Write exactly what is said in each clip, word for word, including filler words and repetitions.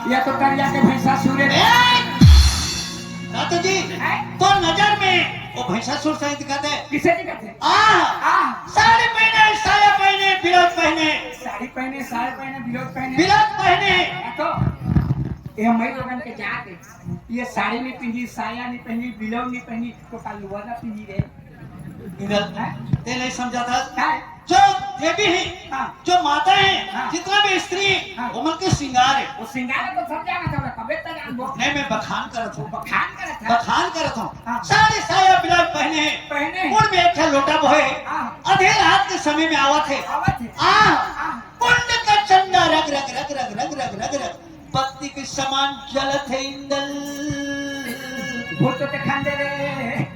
ये तो करिया के भैंसासुर हे। ए! दादू जी, हैं? तोर नजर में वो भैंसासुर सही दिखत हे। किसे दिखत हे? आ! आ! साड़ी पहने, साया पहने, ब्लाउज पहने। साड़ी पहने, साया पहने, ब्लाउज पहने। ब्लाउज पहने। ये तो, ये मई लोगन के जात हे। ये साड़ी नहीं पहनी, साया नहीं पहनी, ब्लाउज नहीं पहनी, तो का लुवा ना पहनी रे। इधर, हैं? तें नहीं समझा था? काय? जो देवी हे, हाँ। जो माता हे, हाँ। जितना भी स्त्री हे, हाँ। वो मन के श्रृंगार हे। वो श्रृंगार हे तो सब जानत हे, तबे तो जानबो। नहीं, मैं बखान करत हूँ। बखान करत हे? बखान करत हूँ। हाँ। साड़ी साया ब्लाउज पहने हे। पहने हे। मुड़ में एक ठा लोटा बोहे हे। हाँ। आधे रात के समय में आवत हे। आवत हे। आ, हाँ। कुंड का चंदा रग रग रग रग रग रग रग रग। पत्ती के समान जलत हे इंदल। भूत तो खान दे रे।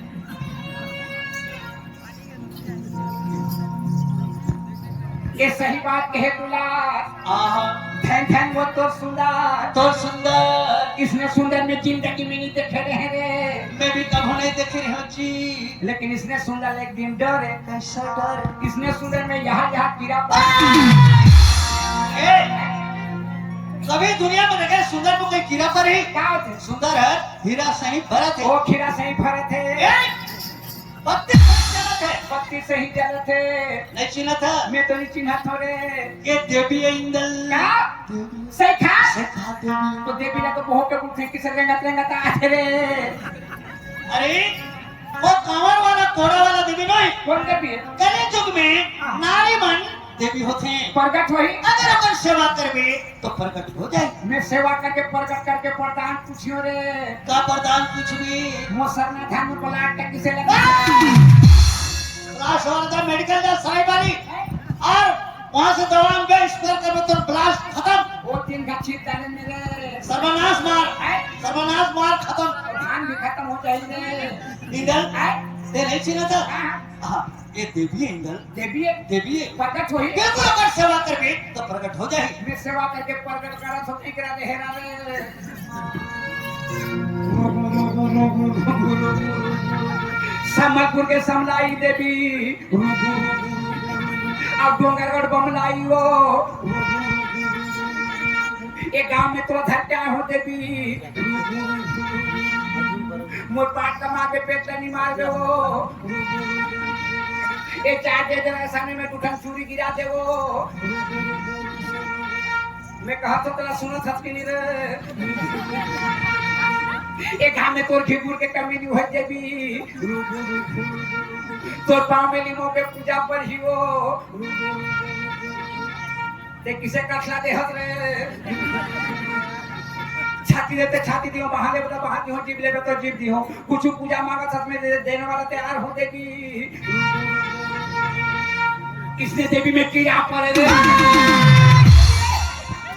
ये सही बात कहे दुलार। आहा। धन धन वो तोर सुंदर। तोर सुंदर। इसने सुंदर में जिंदगी में नहीं देखे रहे रे। मैं भी कभू नहीं देखे रहे हूँ जी। लेकिन इसने सुंदर एक दिन डरे। कैसा डर? इसने सुंदर में यहाँ यहाँ कीड़ा पड़ ए! कभी दुनिया में देखे सुंदर को कोई कीड़ा पर ही? क्या होते? सुंदर हे, हीरा सही भरत हे। वो खीरा सही भरत हे। ए! पत्ती सही जलत हे। पत्ती सही जलत हे। नहीं चिन्हत हे? मैं तो नहीं चिन्हत हूँ रे। ये देवी हे इंदल। क्या? देवी। सही खा? सही खा देवी। तो देवी ना तो बहुत के बुलथे किसे रेंगत रेंगत आथे रे। अरे, वो कांवर वाला, कोड़ा वाला देवी नहीं। कौन देवी हे? कलयुग में हाँ। नारी मन देवी होथे। प्रगट होही। अगर अपन सेवा करबे, तो प्रगट हो जाही। मैं सेवा करके, प्रगट करके वरदान पूछियो रे। का वरदान पूछबे? मोर सरना धन में ब्लास्ट किसे लगा? ब्लास्ट वाला था मेडिकल जा साई वाली। और वहां से दवा में स्प्रे करबे तो ब्लास्ट खतम। वो तीन का छीट डाले मेरे। सर्वनाश मार। हैं? सर्वनाश मार खतम। धान भी खतम हो जाएंगे। इंदल, हैं? तें नहीं चिन्हत हे? हाँ। हाँ, ये देवी हे इंदल। देवी हे? देवी हे। प्रगट होही? बिल्कुल, अगर सेवा करबे, तो प्रगट हो जाही। मैं सेवा करके प्रगट करत हों, एकरा ले हेरा रे। संबलपुर के समलाई देवी, अब डोंगरगढ़ बमलाई वो। ये गांव में तोला धर के आए हों देवी, मोर पाट कमा के पेट ला निमार दे वो। ये चार दे देना सामने में दुठन चूरी गिरा दे वो। मैं कहा तो तेला सुनत हस कि नहीं रे? ये गांव में तोर घिघुर के कमी नहीं होय देवी। तोर पाँव में लीमो के पूजा पर ही वो। तें किसे कथला देहत रे? छाती देते छाती दियो, बहा लेबे तो बहा दियो, जीभ लेबे तो जीभ दियो। कुछ पूजा मांगत हस में दे-, देने वाला तैयार हो देगी। इसने देवी में कीड़ा पड़े रे।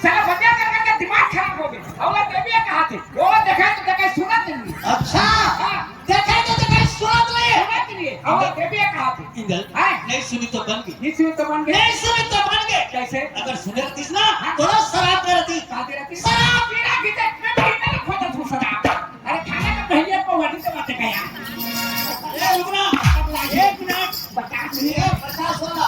साला बतिया कर कर के दिमाग खराब हो गया। अउ देवी हे कहाथे? वो देखे तो देखे, सुनत नहीं। अच्छा। हाँ। देखे तो देखे, सुनत नहीं। सुनत नहीं। अउ देवी हे कहाथे? इंदल, हैं? नहीं सुनी तो बन गई। नहीं सुनी तो बन गई। नहीं सुनी तो बन गई। कैसे? अगर सुने रहतीस ना, हाँ। तो श्राप दे रहतीस। का दे रहतीस? श्राप। पीड़ा की देख, मैं भीतर खोजत हूँ श्राप। अरे खाना का पहले को वही से बात है यार। ए, रुक ना। एक मिनट। पचास ये पचास वाला।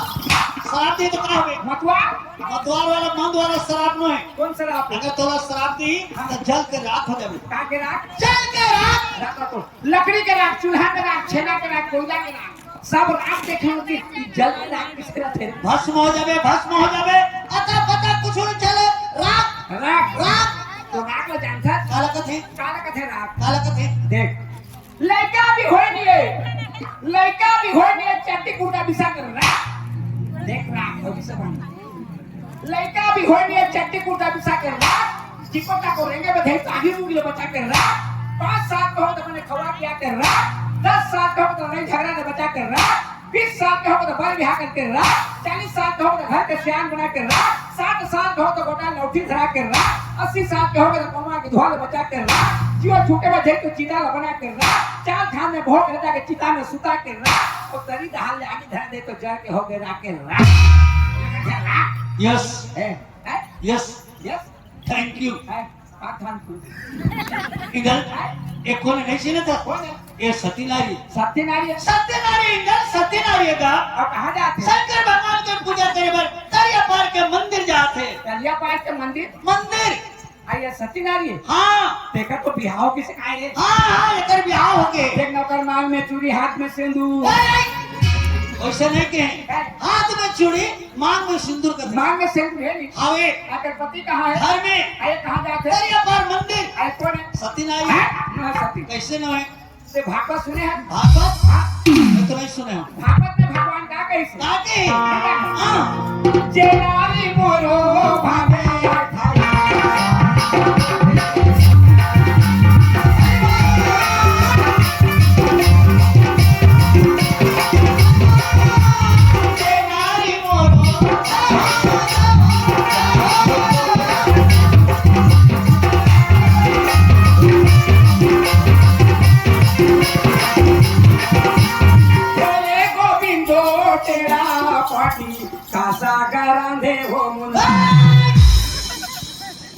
श्राप दे तो का होवे? मतवार? मतवार वाला, मंद वाला श्राप नहीं। कौन श्राप? अगर तोला श्राप दी, हाँ। तो जल के राख हो जाबे। का के राख? जल के राख। राख रखो। लकड़ी के राख, चूल्हा के राख, छेना के राख, कोयला के राख, सब राख देखे होती, जल के राख किसे कहथे? भस्म हो जाबे, भस्म हो जाबे। अता पता कुछ नहीं चले, राख, राख। राख। तो राख ला जानथस? काला कथे? काला कथे राख? काला कथे? देख, लइका भी होय नहीं हे, लइका भी होय नहीं हे, चड्डी कुर्ता बिसा के राख। देख राख, अभी से बन। लइका भी होय नहीं हे, चड्डी कुर्ता बिसा के राख, चिको टाको रेंगे बधे, तागी मुंगी ले बचा के राख, पाँच साल के हो तो अपने खवा पिया के राख, दस साल के हो तो लड़ाई झगड़ा ले बचा के राख, बीस साल के हो तो बर बिहा करके राख, चालीस साल के हो तो घर के सियान बना के राख, साठ साल के हो तो गोटा लौठी धरा के राख, अस्सी साल के हो तो पौवा के धुआ ले बचा के राख, जियो छूटे बधे तो चिता ले बना के राख, चार धाम में भोग ले जाके चिता में सुता के राख, और तरी दहाल ले आगे धर दे तो जर के हो गए राख के राख। यस। है? है? यस। यस। Thank you. है? आ, थैंक यू। इंदल, हैं? ये कोन हे, नहीं चिन्हत हस? कौन है? ये सती नारी। सती नारी है? सती नारी, इंदल, सती नारी हे गा। अब कहाँ जाथे? शंकर भगवान के पूजा करे बर तरिया पार के मंदिर जाथे। तरिया पार के मंदिर? मंदिर। अरे, ये सती नारी है? हाँ। तेकर तो बिहाव किसे काय रे? हाँ, हाँ, एकर बिहाव होगे। देख न, ओकर मांग में चूड़ी, हाथ में सिंदूर। ए, ए, वैसे नहीं कहे। ए? हाथ में चूड़ी, मांग में सिंदूर कर। मांग में सिंदूर है नहीं? हवे। अगर पति कहाँ है? घर में। अरे, कहाँ जाते? अरे, अपार मंदिर। अरे, कौन है? सती नारी। हैं? न सती। कैसे न है? ते भागवत सुने हैं? भागवत? हाँ। मैं तो नहीं सुने हूँ। भागवत में भगवान का कही से? का कही? हाँ। जे नारी मोरो भावे बोले गोविंदो तेरा पाटी कासा गरांधे हो मुंडा।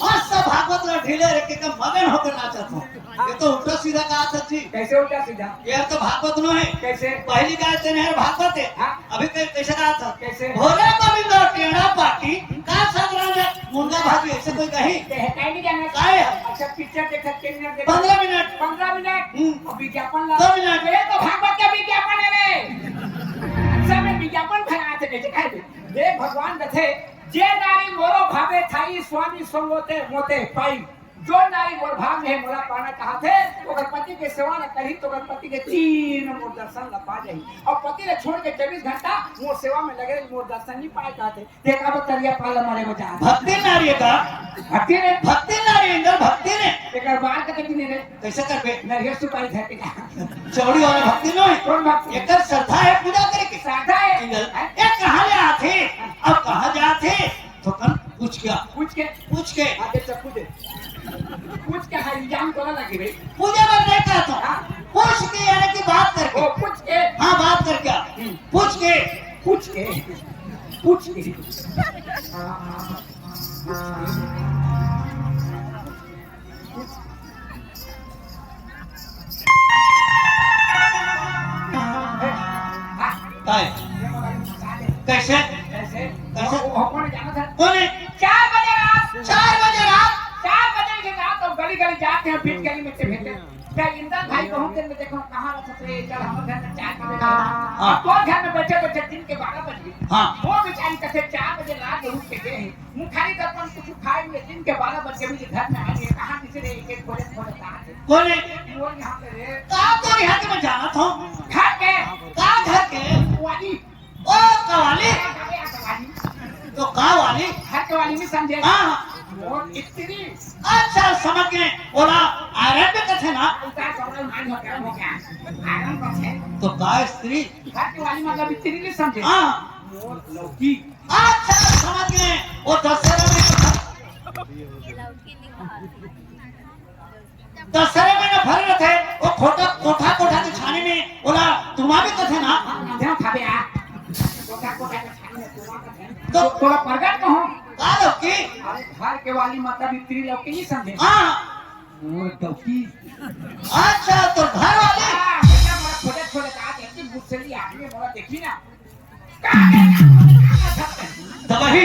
मस्त भागवत ला ढीले रख के मगन होकर नाचत हो। ये तो उल्टा सीधा कहा था जी। कैसे उल्टा सीधा? ये तो भागवत नो है। कैसे? पहली गाय तेने हर भागवत है। हाँ। अभी कै-, कैसे कहा था? कैसे? भोले गोविंद और टेढ़ा पाटी का साथ रहा है? मुंडा भाभी ऐसे कोई कही? ते है, कहीं नहीं जाना। काय है? अच्छा, पिक्चर देखत के मिनट देखत। पंद्रह मिनट। पंद्रह मिनट? हम्म। और विज्ञापन ला। दो मिनट। ये तो भागवत का विज्ञापन है रे। सब में विज्ञापन फैला थे, कैसे खाए थे? देख भगवान कथे, जे नारी मोरो भावे थाई स्वामी संगोते मोते पाई। जो नारी मोर भाव में है, मोला पाना चाहत है, ओकर पति के सेवा न करही, तो ओकर पति के तीन मोर दर्शन ल पा जाही। और पति ल छोड़ के चौबीस घंटा मोर सेवा में लगे रही, मोर दर्शन नहीं पाए चाहत है। देखा वो तरिया पाला मारे में जा। भक्ति नारी है का? भक्ति ने? भक्ति नारी है, इंदर भक्ति ने। एकर बार के देखी नहीं रे। कैसे करबे? नरियर सुपारी धर के जा। चौड़ी वाला भक्ति नो है। कौन भक्ति? एकर श्रद्धा है पूजा करे के। श्रद्धा है। इंदर, हैं? ये कहाँ ले आथे? अब कहाँ जाथे? तो कन पूछ क्या? पूछ के? पूछ के। आगे चल पूछे। पूछ के है, इल्जाम तोला लगे रे। पूछे बर नहीं कहता। हाँ। पूछ के यानी कि बात करके। ओ, पूछ के। हाँ, बात करके। हम्म। पूछ के। पूछ के। पूछ के। काय? कैसे? कैसे? कैसे? वो, वो कौन है जानत है? कौन है? चार बजे रात। चार बजे रात? चार बजे के रात और गली गली जाते हैं, बीच गली में से भेजते हैं। क्या इंदर भाई कहूँ के मैं देखो कहाँ रख सकते हैं? चल, हम घर में चाय पी लेते हैं। हाँ। तो घर में बैठे बैठे दिन के बारह बज गए। हाँ। वो बेचारी कैसे चार बजे रात में उठ के गए हैं। मुखारी दर्पण कुछ खाए हुए दिन के बारह बज के भी घर में आ गए। कहाँ किसी ने एक एक खोले खोले कहा थे? कौन है? वो यहाँ पे रे। कहाँ तो यहाँ के मैं जाना था? घर के। कहाँ घर के? वाली। ओ, कवाली। अरे, कवाली। तो का वाली? घर के वाली नहीं समझे? हाँ। वो स्त्री। अच्छा, समझ गए। ओला आयरन में कथे ना? उतार कपड़ा मान हो गया, हो गया। आयरन कथे। तो का स्त्री? घर के वाली मतलब स्त्री नहीं समझे? हाँ। वो लौकी। अच्छा, समझ गए। वो दशहरा में दशहरा में न भरे रहते, वो खोटा, कोठा, कोठा के छाने में ओला तुमा भी कथे ना। हाँ, ध्यान खाबे आ। कोठा, कोठा के छाने में तुमा कथे। तो तो थोड़ा प्रगट कहो। का लौकी? अरे, घर के वाली मतलब स्त्री लौकी नहीं समझे। हाँ। मोर लौकी। अच्छा, तो घर वाली? हाँ, बेटा, मोला खोजत, खोजत आ गई, इतनी गुस्सैली आदमी है, मोला देखी ना। दबही।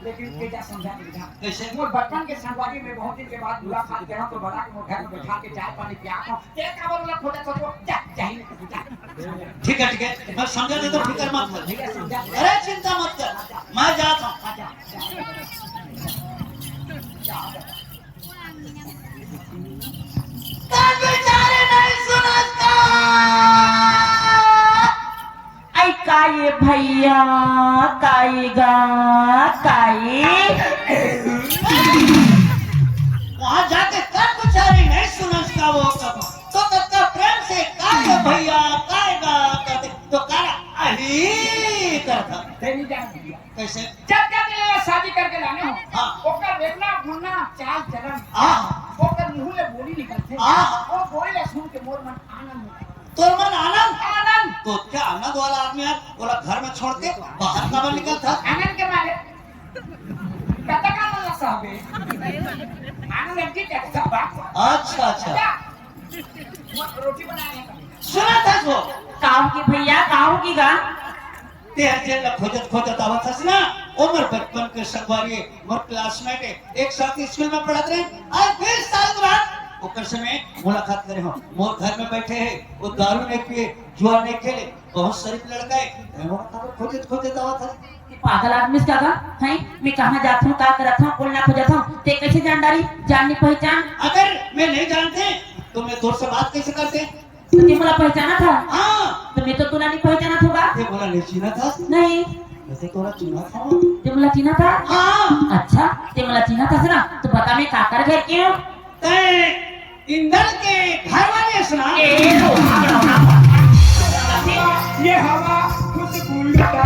लेकिन के क्या समझा नहीं था। कैसे? मोर बचपन के संगवारी में बहुत दिन के बाद मुलाकात करा तो बड़ा के मोर घर में बैठा के चाय पानी पिया था। ते काबर वाला खोटा सोचो, जा, जा ही नहीं, जा। ठीक है, ठीक है, मैं समझा देता हूँ, फिक्र मत कर। भैया समझा। अरे चिंता मत कर, मैं जाता हूँ। अच्छा, अच्छा। तब बेचारे नहीं सुनता। आई का ये भैया, काई गा, काई। वहां जाके तब बेचारे नहीं सुनता वो कब। तो कत्ता प्रेम से का ये भैया, काई गा, कहते तो काला अही करता। तेरी जान दिया। कैसे? जब जब ये शादी करके लाने हो, हाँ। ओकर रेलना, घूमना, चाल चलन, हाँ। ओकर मुंह ले बोली निकलथे, हाँ। वो बोली ले सुन के मोर मन आनंद होथे। तोर मन आनंद? आनंद। तो क्या आनंद वाला आदमी है? बोला घर में छोड़ के बाहर काबर निकलथा? आनंद के मारे। कतका आनंद ला सहबे? आनंद अबकी क्या था बाप? अच्छा, अच्छा। अच्छा। वो रोटी बनाने का। सुनत हस वो? काहू की भैया, काहू की गा? ते हर जेल ला खोजत खोजत आवत हस ना, ओ मोर बचपन के संगवारी, मोर क्लासमेट हे, एक साथ स्कूल में पढ़त रहे। आज बीस साल के बाद ओकर से मैं मुलाकात करे हूँ। मोर घर में बैठे हे, वो दारू नहीं पिए, जुआ नहीं खेले, बहुत शरीफ लड़का हे। मैं वो खबर खोजत खोजत आवत हे। ये पागल आदमी से का है? मैं कहाँ जात हूँ, का करत हूँ, कोन ला खोजत हूँ, ते कैसे जान डारी, जान नहीं पहचान? अगर मैं नहीं जानते तो मैं तोर से बात कैसे करते? तो ते मोला पहचाना था? हाँ। तो मैं तो तोला नहीं पहचाना था बा। ते मोला नहीं चिन्हा था? नहीं। मैं तो तोला चिन्हा था। ते मोला चिन्हा था? हाँ। अच्छा, ते मोला चिन्हा था ना, तो बता मैं काकर घर के हूँ? तैं इंदल के घर वाली हस ना? ए, रो, रो, रो, रो। ये हवा खुशबू लुटा।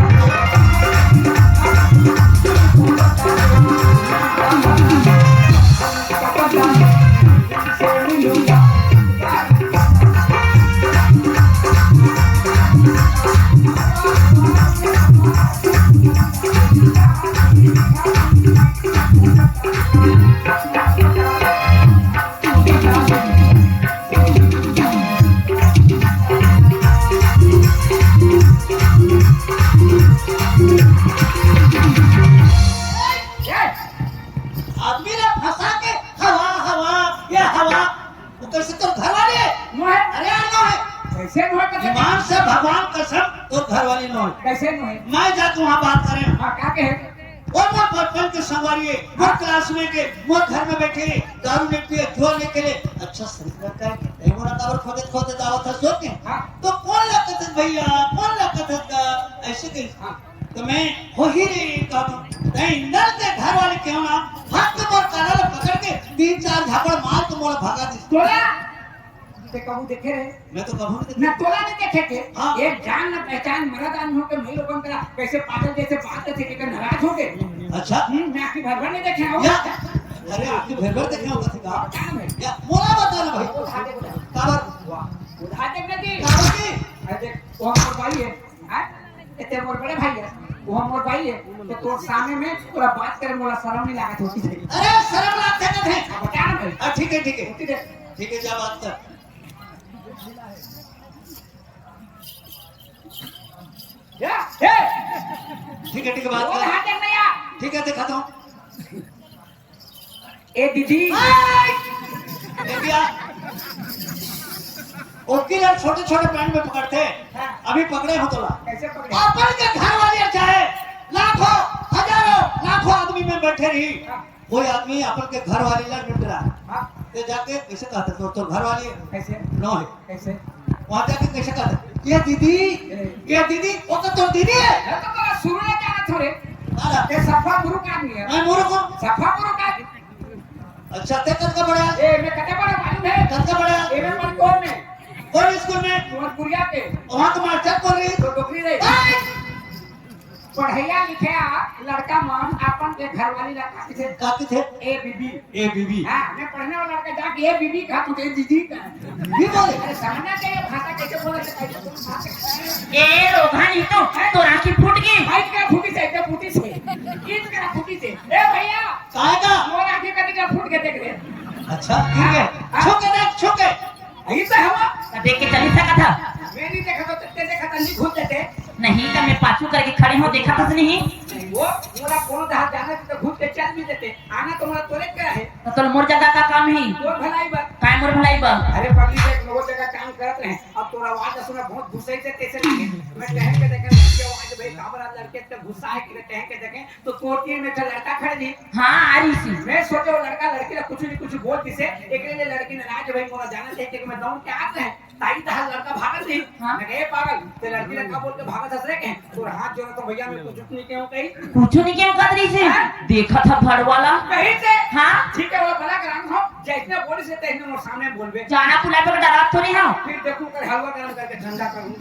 आदमी ला फंसा के हवा, हवा, ये हवा। वो कैसे तोर घर वाली हे? नोहे। अरे यार, नोहे। कैसे नोहे? ईमान से भगवान कसम, तोर घर वाली नोहे। कैसे नोहे? मैं जाके वहाँ बात करे। हाँ, का कहे? वो मोर बचपन के संगवारी हे, मोर हाँ। क्लासमेट हे, मोर घर में बैठे हे, दारू नहीं पिए, जुआ नहीं खेले, अच्छा शरीफ लड़का हे। ये मोला काबर खोजत खोजत आवत हे, सोच के। हाँ। तो कोन लगत हे भैया, कोन लगत हे का? ऐसे कही। हाँ। तो मैं हो ही रे कहूँ, तैं इंदल के घर वाली के हस ना, हाथ के मोर काला ला पकड़ के तीन चार झापड़ मार के मोला भगा दिस। तोला? ते कभू देखे रहे? मैं तो कभू नहीं देखे। ना तोला नहीं देखे के? हाँ। एक जान ना पहचान मरद आदमी हो के मैं लोगन करा कैसे पागल जैसे बात करथे के नाराज हो गए। अच्छा। हम्म, मैं आँखी भर भर नहीं देखे हूँ। या, अरे आँखी भर भर देखे हूँ कथी का? क्या नाम है? या, मोला बता ना भाई। उधार दे, उधार। काबर? वाह। उधार दे ना जी। काबर की? अरे देख, वो हमारे भाई है। हाँ? ए, ते मोर बड़े भाई हे, वो मोर भाई हे, तो तोर सामने में पूरा बात करे, मोला शरम नहीं लागत होती थे। अरे, शरम लागथे कथे। अब बता ना भाई। हाँ, ठीक हे, ठीक हे। होती थे। ठीक हे, जा बात कर। या, ए! ठीक हे, ठीक हे, बात वो कर। हाथ रखना यार। ठीक हे, दिखा दो। ए दीदी। ए भैया, ओकी ला छोटे छोटे पैंट में पकड़थे। हाँ। अभी पकड़े हो तोला। कैसे पकड़े? अपन के घर वाली चाहे लाखों, हजारों, लाखों आदमी में बैठे रही, हाँ। कोई आदमी अपन के घर वाली ला निपटा। हाँ। ते जाके कैसे कहथे, तोर, तोर घर वाली हे? कैसे? नोहे। कैसे? वहाँ जाके कैसे कहथे, "ये दीदी, ए। ये दीदी, वो तो तोर दीदी हे।" ये तो तोला शुरू ले जाना थोड़े। अरे। ये सफा मूर्ख आदमी हे। मैं मूर्ख हूँ? सफा मूर्ख आदमी। अच्छा, ते कतका पढ़े हस? ए, मैं कतका पढ़े मालूम हे? कतका पढ़े हस? ए, मैं पढ़े कौन में? कौन स्कूल में? तुम्हारे गुड़िया के। वहाँ तो मास्टर बोल रही। तो डोकरी रही। ए! पढ़इया लिखइया लड़का मन अपन के घरवाली ला का कथे? का कथे? ए बीबी। ए बीबी। हाँ, मैं पढ़ने वाला लड़का जाके ए बीबी कहा, तू ए दीदी कहा। ये बोले? अरे समझना चाहिए भाषा कैसे बोला जाता है, कौन भाषा है? ए रोगन, ये तो तोर आँखी फूट गे। भाई का फूटी से, इतना फूटी से। किस का फूटी से? ए भैया। काय का? मोर आँखी का दिखा फूट के देख ले। अच्छा, ठीक हे। हाँ। छू के देख, छू के। यही तो हवा। तो देख के चल नहीं सकत हस। मैं नहीं देखा तो ते देखा तो नहीं घुस देते। नहीं तो मैं पाछू करके खड़े हूँ, देखत हस नहीं। नहीं, वो मोला कोनो जहाँ जाना तो घुस के चल भी देते। आना तो मोला तोरे का हे। तो तोला मोर जगह का काम हे? तोर भलाई बर। काय मोर भलाई बर? अरे पगली देख, वो जगह काम करत रहे। अब तोर आवाज सुना बहुत गुस्से से कैसे लगे। मैं टहन के देखे, लड़की आवाज भाई काबर आज लड़के इतने गुस्सा हे कि मैं टहन के देखे तो तोर तीर में एक लड़का खड़े जी। हाँ, आ रही सी। मैं सोचे वो लड़का लड़की ला कुछ नहीं कुछ बोल दिसे, एकरे लिए लड़की नाराज भाई मोला जाना चाहिए कि मैं दौड़ के आ रहे। ताई तहार लड़का भागत नहीं। हाँ। मैं कहे, "पागल, ते लड़की लड़का बोल के भागत हस रे के?" तोर हाथ जोड़ा तो भैया, मैं कुछ नहीं कहूँ कहीं। कुछ नहीं कहूँ कत रही से? हाँ? देखा था भड़वाला। कहीं से? हाँ? ठीक है, वो बड़ा ग्राम हो, जैसने बोली से तैसने मोर सामने बोलबे। जाना पुला पे डरात थोड़ी हो। फिर देखूं, कल हलवा गरम करके ठंडा करूं।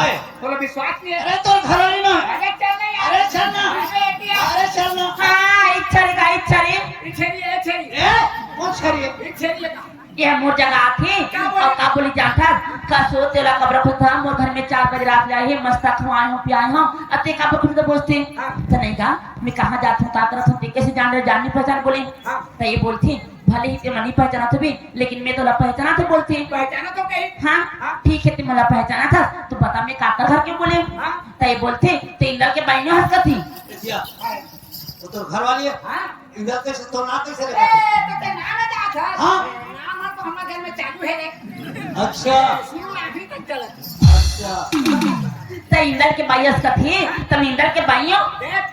आए। तोला विश्वास नहीं है? अरे, तोर घर वाली ना। अरे, चल नहीं यार। अरे, चल ना। अरे, क्या? अरे, चल ना। हाँ, इच्छा रे का, इच्छा रे। इच्छा नहीं है, इच्छा नहीं। ए, कौन छरिए? इच्छा नहीं है का? ये मोर जगह आथे, का बोले? अउ का बोली जानथस, का सो तेला कब रखो था, मोर घर में चार बजे रात ले आए हे, मस्त खवाए हों, पियाए हों, अते का बखुद बोलथे। हाँ। त नहीं का, मैं कहाँ जात हूँ, का करत हूँ, ते कैसे जान रहे, जान नहीं पहचान बोले। हाँ। त ये बोलथे, भले ही ते मनी पहचानत होबे, लेकिन मैं तोला पहचानत हों बोलथे। पहचानत हों कहीं? हाँ, हाँ। ठीक हे, ते मोला पहचानत हस, त बता मैं काकर घर के बोलेंव? हाँ। त ये बोलथे, ते इंदर के बहिनी हस कथे। ए भैया, हाँ। वो तोर घर वाली हे? हाँ। इंदर कइसे, तोर नाम कइसे ए, रखे? तो ते नाम ना जात हस। हाँ। नाम तो हमर घर में चालू हे रे। अच्छा। शुरू अभी तक चलत हे। अच्छा। त इंदर के बाई हस कथे, त मैं इंदर के बाई हों? देख।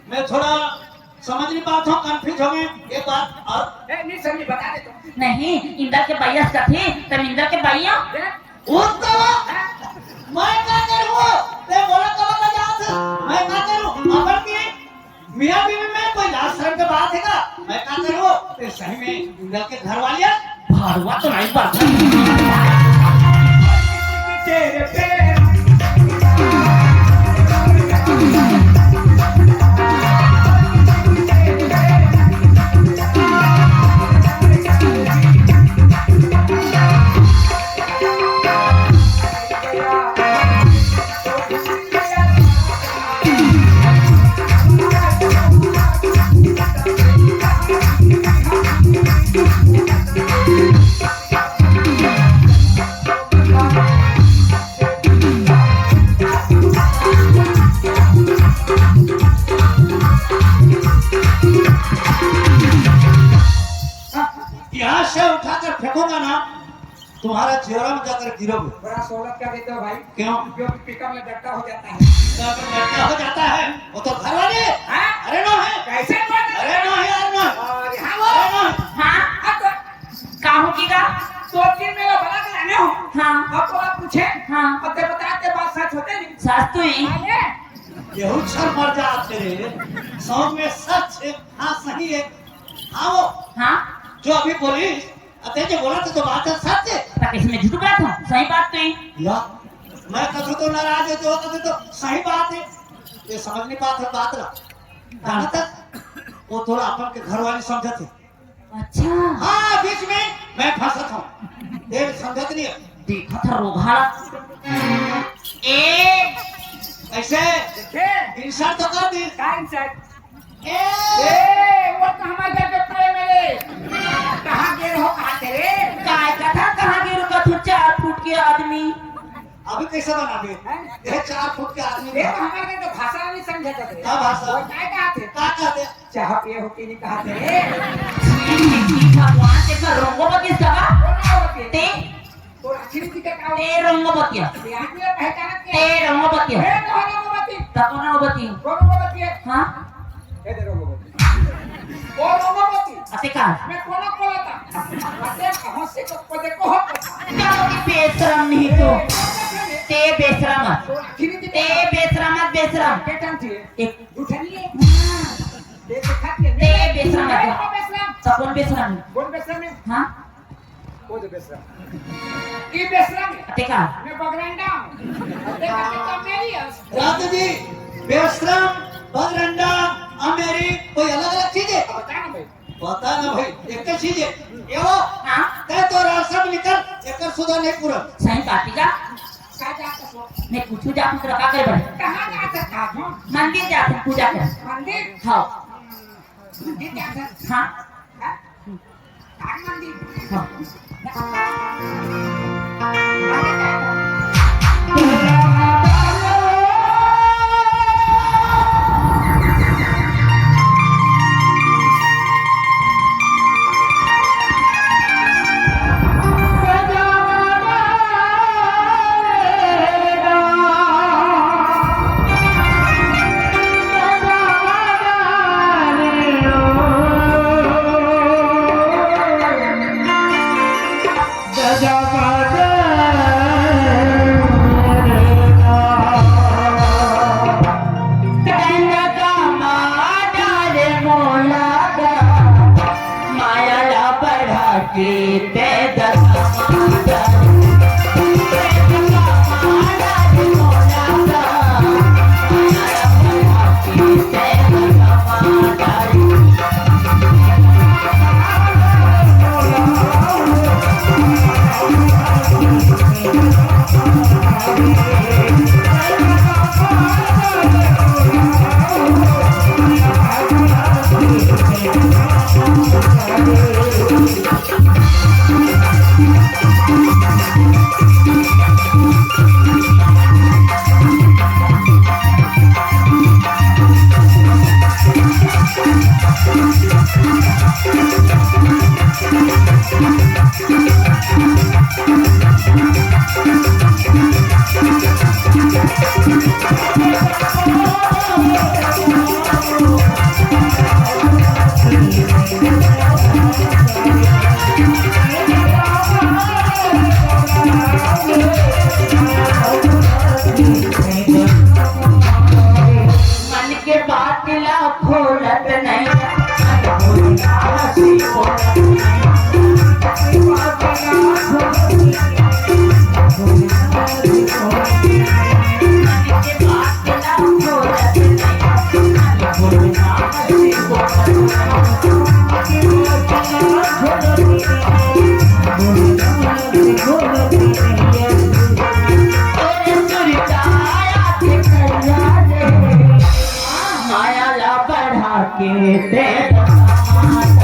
मैं थोड़ा समझ नहीं पात हों, confuse हो गे ये बात। और ए, नहीं समझी, बता दे तो। नहीं, इंदर के बाई हस कथे, त मैं इंदर के बाई हों? ए? वो तो मैं का करूँ? ते बोला तो बता जात। मैं का करूँ? अपन के मियाँ बीवी में कोई लाज शर्म के बात हे का? मैं का करूँ? ते सही में इंदर के घर वाली हे? भड़वा तो नहीं बात। यहाँ से उठाकर फेंकूंगा ना, तुम्हारा चेहरा में जाकर गिरोगे। बड़ा सोलत का देते हो भाई। क्यों? जो पिकअप में डट्टा हो जाता है। पिकअप में डट्टा हो जाता है, वो तो घर वाली हे। हाँ? अरे नो हे। कैसे बात है? अरे नो हे यार, नो। अरे हाँ वो। अरे नो हे। हाँ? हाँ तो का हो गे गा? दो तीन मेरा बना के लाने हो। हाँ। अब तो आप पूछे। हाँ। अब ते बताते बात सच होते नहीं। सच तो हे। अरे। यहू छर मर जात हे रे। सच में सच हे। हाँ, सही हे। हाँ वो। हाँ। जो अभी बोलिस, अते जो बोलत हे तो बात हे, सच हे। त कइसे मैं झूठ बोलत हों? सही बात तो हे। या, मैं कथों तो नाराज हे, तो कथों तो सही बात हे। ये समझ नहीं पात हे बात ला। जानत हस, वो तोला अपन के घर वाली समझत हे। अच्छा। हाँ, बीच में मैं फंसत हों। ये समझत नहीं हे। देखत हस रोगहा। ए। कइसे? देखे? Insult तो कर दिस। का insult? ए! ए, वो तो हमर घर के प्रेम हे रे। कहाँ गे रहो, कहाँ थे रे? काय कथा, कहाँ गे रहो, कथू चार फुट के आदमी। अभी कइसे बनाबे? हैं? ये चार फुट के आदमी ये तो का। हमर घर के भाषा नहीं समझे थे। का भाषा? वो काय कहा थे? का कहते? चाह पिए हो कि नहीं कहा थे रे? छी, छी, छी, भगवान, ते का रोंगो बतिस का बा? रोंगो बतिस। ते? तोर आखिरी दिक्कत का ते रोंगो बतिया। ये आदमी पहचानत नहीं। ते रोंगो बतिया। मैं तो रोंगो बती। त कोन रोंगो बती? रोंगो बती है। हाँ? ये दे रोंगो बती। वो रोंगो बती। अते का? मैं कोनो बोला था। अते कहाँ से को, को देखो हो। क्या होगी बेशरम नहीं तो। ते बेशरम। तोर आखिरी दिक्कत ते बेशरम, बेशरम। बेटन थी। एक उठनी है। हाँ। ते तो खाती है। ते बेशरम है। मैं तो बेशरम। त कोन बेशरम हे? कोन बेशरम हे? हाँ? वो तो बेशरम। ये बेशरम हे। अते का? मैं बगरंडा हूँ। अते का तो मेरी है। रात जी, बेशरम, बगरंडा, अमेरी, कोई अलग-अलग चीज हे? अब बता ना भाई। बता ना भाई, एक ही चीज हे। ये वो, हाँ? ते तो रास्ता में निकल, एक सुधा नहीं पूरा। सही बात हे का? का जात हस? मैं कुछ जात हूँ, तेरा का करे बड़े? कहाँ जात हस? मंदिर जात हूँ, पूजा करे। मंदिर? हाँ। मंदिर जात हस? हाँ। हाँ? काली मंदिर। हाँ। मन के बात ला खोलत नहीं। माया ला बढ़ा के दे।